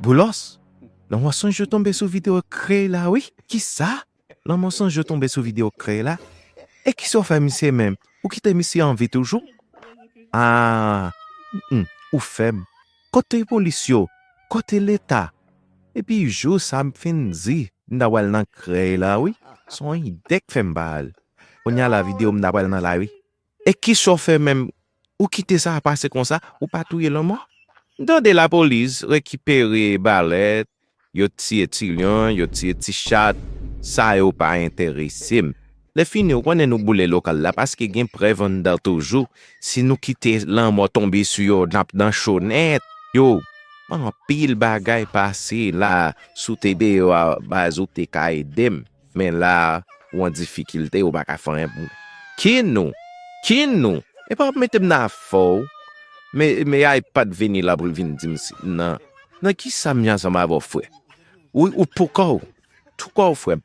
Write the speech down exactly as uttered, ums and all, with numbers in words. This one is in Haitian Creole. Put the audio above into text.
Boulos, lanmò sonje tonbe sou videyo krèy la, wi. Kisa? Lanmò sonje tonbe sou videyo krèy la. E kisa w fè misye menm? Ou kite misye an vi toujou? Ah, mm, ou fèb. Kote polis yo? Kote Leta? Epi jou sa m fin di, m ta pral nan krèy la, wi. Se yon ide k fè m pa al. Kounye a la videyo m ta pral nan la, wi. E kisa w fè menm? Ou kite sa pase konsa, ou pa touye lanmò? M tande lapolis rekipere balèt, yo tiye ti lyon, yo tiye ti chat, sa yo pa enterese m. Lè fini, ou konnen nou boule lokal la, paske gen prèv anndan toujou. Si nou kite lanmò tonbe sou yo, n ap nan cho nèt. Yo, anpil bagay pase la, si w te deyò a, baz ou te ka ede m. Men la, ou an difikilte, ou pa ka fè anyen pou ki nou, ki nou. E pa mete m nan afè w. Men, men ay pa t vini la pou l vin di m si, nan, nan ki sa m ye ansanm avè w, frè? Ou, ou pou kò w, tou kò w, frè m.